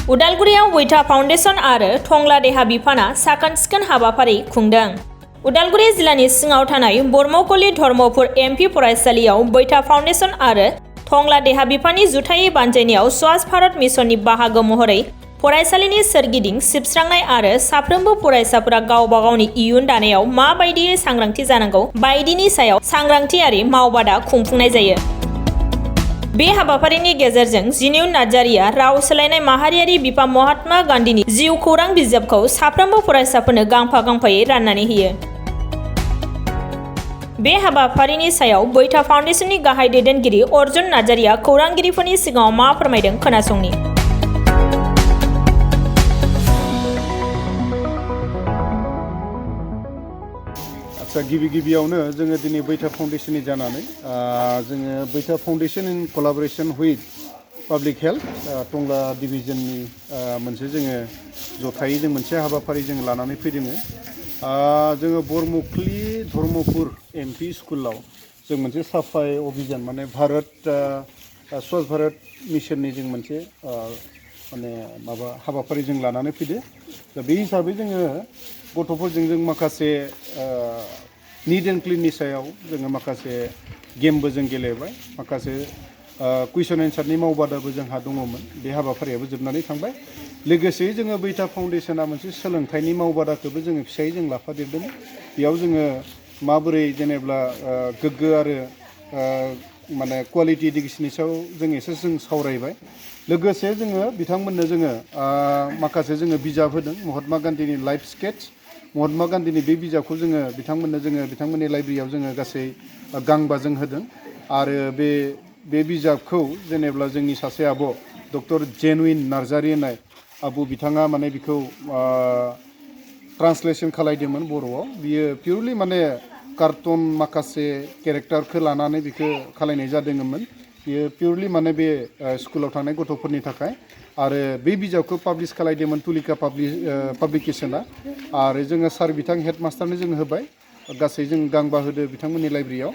उदालगुरियाव वैथा फाउन्डेसन आरो टंला देहा बिफाना साखोन-सिखोन हाबाफारि खुंदों। उदालगुरि जिल्लानि सिङाव थानाय बरमकली धर्मपुर एमपि फरायसालियाव वैथा फाउन्डेसन आरो टंला देहा बिफाननि जुथायै बानजायनायाव स्वच्छ भारत मिशननि बाहागो महरै फरायसालिनि सोरगिदिं सिबस्रांनाय आरो साफ्रोमबो फरायसाफोरा गावबा गावनि इयुन दानायाव माबायदियै सांग्रांथि जानांगौ बायदिनि सायाव सांग्रांथियारि मावबादा खुंफुंनाय जायो। बे हाबाफारिनि गेजेरजों जिनिउन नार्जारिया राव सोलायनाय माहारियारि बिफा महात्मा गान्धीनि जिउ खौरां बिजाबखौ साफ्रोमबो फरायसाफोरनो गांफा गांफायै राननानै होयो। बे हाबाफारिनि सायाव वैथा फाउन्डेसननि गाहाय दैदेनगिरि अर्जुन नार्जारिया खौरांगिरिफोरनि सिगाङाव मा फोरमायदों खोनासंनि। गिबियावनो जोङो दिनै वैथा फाउन्डेसननि जानानै जोङो Vaitha foundation in collaboration with public health Tangla डिभिजननि मोनसे जोङो जथायै जों मोनसे हाबाफारि जों लानानै फैदों। जोङो बरमकली धर्मपुर एमपि स्कुलाव जों मोनसे साफाई अभियान माने भारत स्वच्छ भारत मिशननि जों मोनसे माने हाबाफारि जों लानानै फैदो। दा बे हिसाबै जोङो गथ'फोरजों जों माखासे नीड एन्ड क्लीननि सायाव जोङो माखासे गेमबो जों गेलेबाय, माखासे कुइसन एन्सारनि मावबादाबो जोंहा दङमोन। बे हाबाफारियाबो जोबनानै थांबाय। लोगोसे जोङो वैथा फाउन्डेसना मोनसे सोलोंथाइनि मावबादाखौबो जोङो फिसायै जों लाफादेरदों। बेयाव जोङो माबोरै जेनेब्ला गोग्गो आरो माने क्वालिटि इडुकेसननि सायाव जों सावरायबाय। लोगोसे जोङो बिथांमोननो जोङो माखासे जोङो बिजाब होदों महात्मा गान्धीनि लाइफ स्केच। महात्मा गान्धीनि बे बिजाबखौ जोङो बिथांमोननि लाइब्रेरियाव जोङो गासै गांबा जों होदों। आरो बे बिजाबखौ जेनेब्ला जोंनि सासे आब' डक्टर जेनुइन नार्जारि होननाय आब' बिथाङा माने बिखौ ट्रान्सलेसन खालायदोंमोन बर'आव। बियो पिउरलि माने कार्टुन माखासे केरेक्टारखौ लानानै बिखौ खालायनाय जादोंमोन। बियो पिउरलि माने बे स्कुलाव थांनाय गथ'फोरनि थाखाय। आरो बे बिजाबखौ पाब्लिश खालायदोंमोन तुलिका पाब्लिकेसना। आरो जोङो सार बिथां हेडमास्टारनो जों होबाय। गासै जों गांबा होदो बिथांमोननि लाइब्रेरियाव।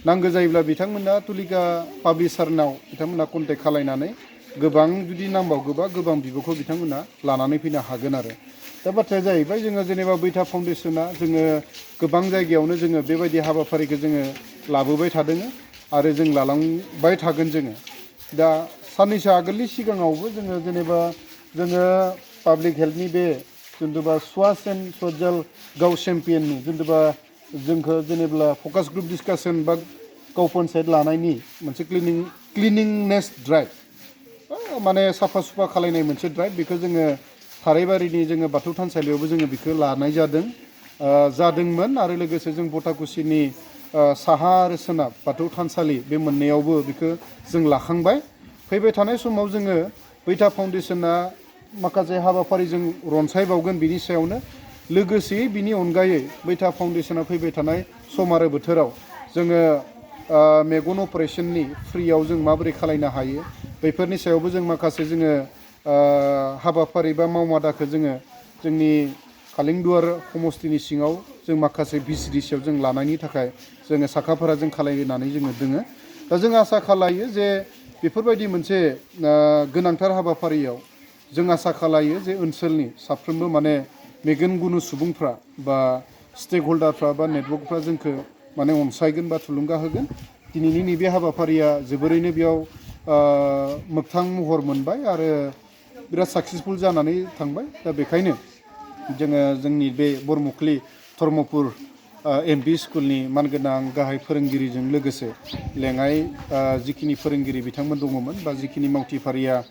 नांगौ जायोब्ला बिथांमोना तुलिका पाब्लिशारनाव बिथांमोना कन्टेक्ट खालायनानै गोबां जुदि नांबावगौबा गोबां बिब'खौ बिथांमोना लानानै फैनो हागोन आरो। दा बाथ्राया जाहैबाय जोङो जेनेबा वैथा फाउन्डेसना जोङो गोबां जायगायावनो जोङो बेबायदि हाबाफारिखौ जोङो लाबोबाय थादों आरो जों लालांबाय थागोन जोङो। दा साननैसो आगोलनि सिगाङावबो जोङो पाब्लिक हेल्थनि बे जेनेबा स्वच्छ एन्ड सज्जल गाव चेम्पियननि जेनेबा जोंखौ जेनेबा फकास ग्रुप डिसकासन बा गाव पन्सायत लानायनि मोनसे क्लिनिंनेस ड्राइभ माने साफा सुफा खालायनाय मोनसे ड्राइभ बेखौ जोङो थाराइबारिनि जोङो बाथौ थानसालियावबो जोङो बेखौ लानाय जादोंमोन। आरो लोगोसे जों बटाकुसिनि साहा आरो सोनाब बाथौ थानसालि बे मोननैयावबो बेखौ जों लाखांबाय। फैबाय थानाय समाव जोङो वैथा फाउन्डेसना माखासे हाबाफारि जों रनसायबावगोन बिनि सायावनो। लोगोसे बिनि अनगायै वैथा फाउन्डेसना फैबाय थानाय सम आरो बोथोराव जोङो मेगन अपारेशननि फ्रियाव जों माबोरै खालायनो हायो बेफोरनि सायावबो जों माखासे जोङो हाबाफारि बा मावबादाखौ जोङो जोंनि कालिंदुवार समस्तिनि सिङाव जों माखासे भिसिडिसियाव जों लानायनि थाखाय जोङो साखाफारा जों खालायनानै जोङो दोङो। दा जों आसा खालायो जे बेफोरबायदि मोनसे गोनांथार हाबाफारियाव जों आसा खालायो जे ओनसोलनि साफ्रोमबो माने मेगन गुनु सुबुंफ्रा बा स्टेक हल्डारफ्रा बा नेटवर्कफ्रा जोंखौ माने अनसायगोन बा थुलुंगा होगोन। दिनैनि नैबे हाबाफारिया जोबोरैनो बेयाव मोगथां महर मोनबाय आरो बिराद साक्सेसफुल जानानै थांबाय। दा बेखायनो जोङो जोंनि बे बरमकली धर्मपुर एमपि स्कुलनि मानगोनां गाहाय फोरोंगिरिजों लोगोसे लेङाइ जिखिनि फोरोंगिरि बिथांमोन दङमोन बा जिखिनि मावथिफारिया